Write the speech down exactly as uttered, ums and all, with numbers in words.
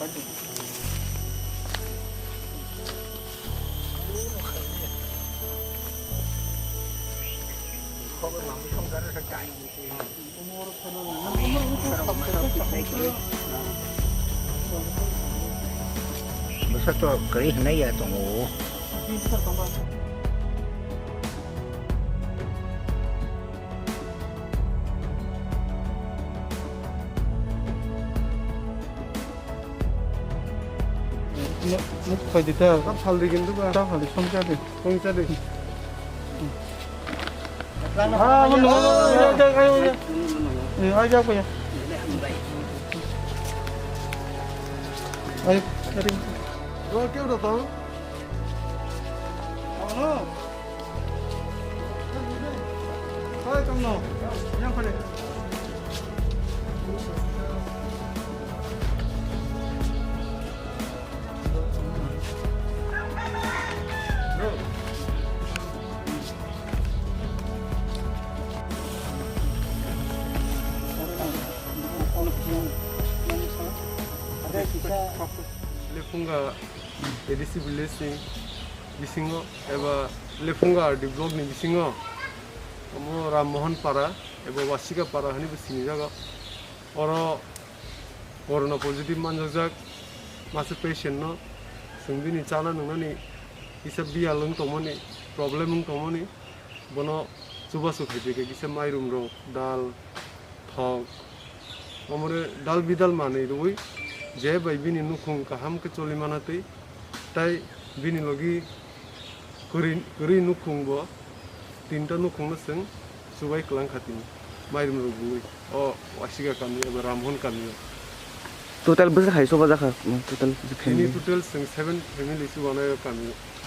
Bwsa to kwrwi hwnwi ya tongo. Nuk, nuk khaidi ta. Tam saldi kintu ba. Tam saldi, songchadi. Songchadi. Ah, no, no, no, no, no, no. Eh, ayo, ayo, ayo. Ayo, ayo. Dua keu datang? Oh, no. Hai, tongno. Yang pale. Lephunga A D C village ni bisingo eba Lephunga R D block ni bisingo omo Ram Mohan Para eba Wasika Para hinwi bo sinijago. Oro corona positive manjakjak masa patient no, chwng bini chana nwngnani kisa biyal wng tongmani, problem wng tongmani, bono chubachu khaipikha kisa mairum rok, dal, thok, omore dal bidal manwi rwui je bai bini nukhung kaham khe choli mana twi, tai bini logi kwrwi, kwrwi nukhung bo tinta nukhungno chwng chubai kwlang kha tini, mairum rok bui o Wasika kami eba Ramhon kami o. Total bwswk hai chubajakha, total bwswk tini family? Total chwng seven family chubanai o kami o.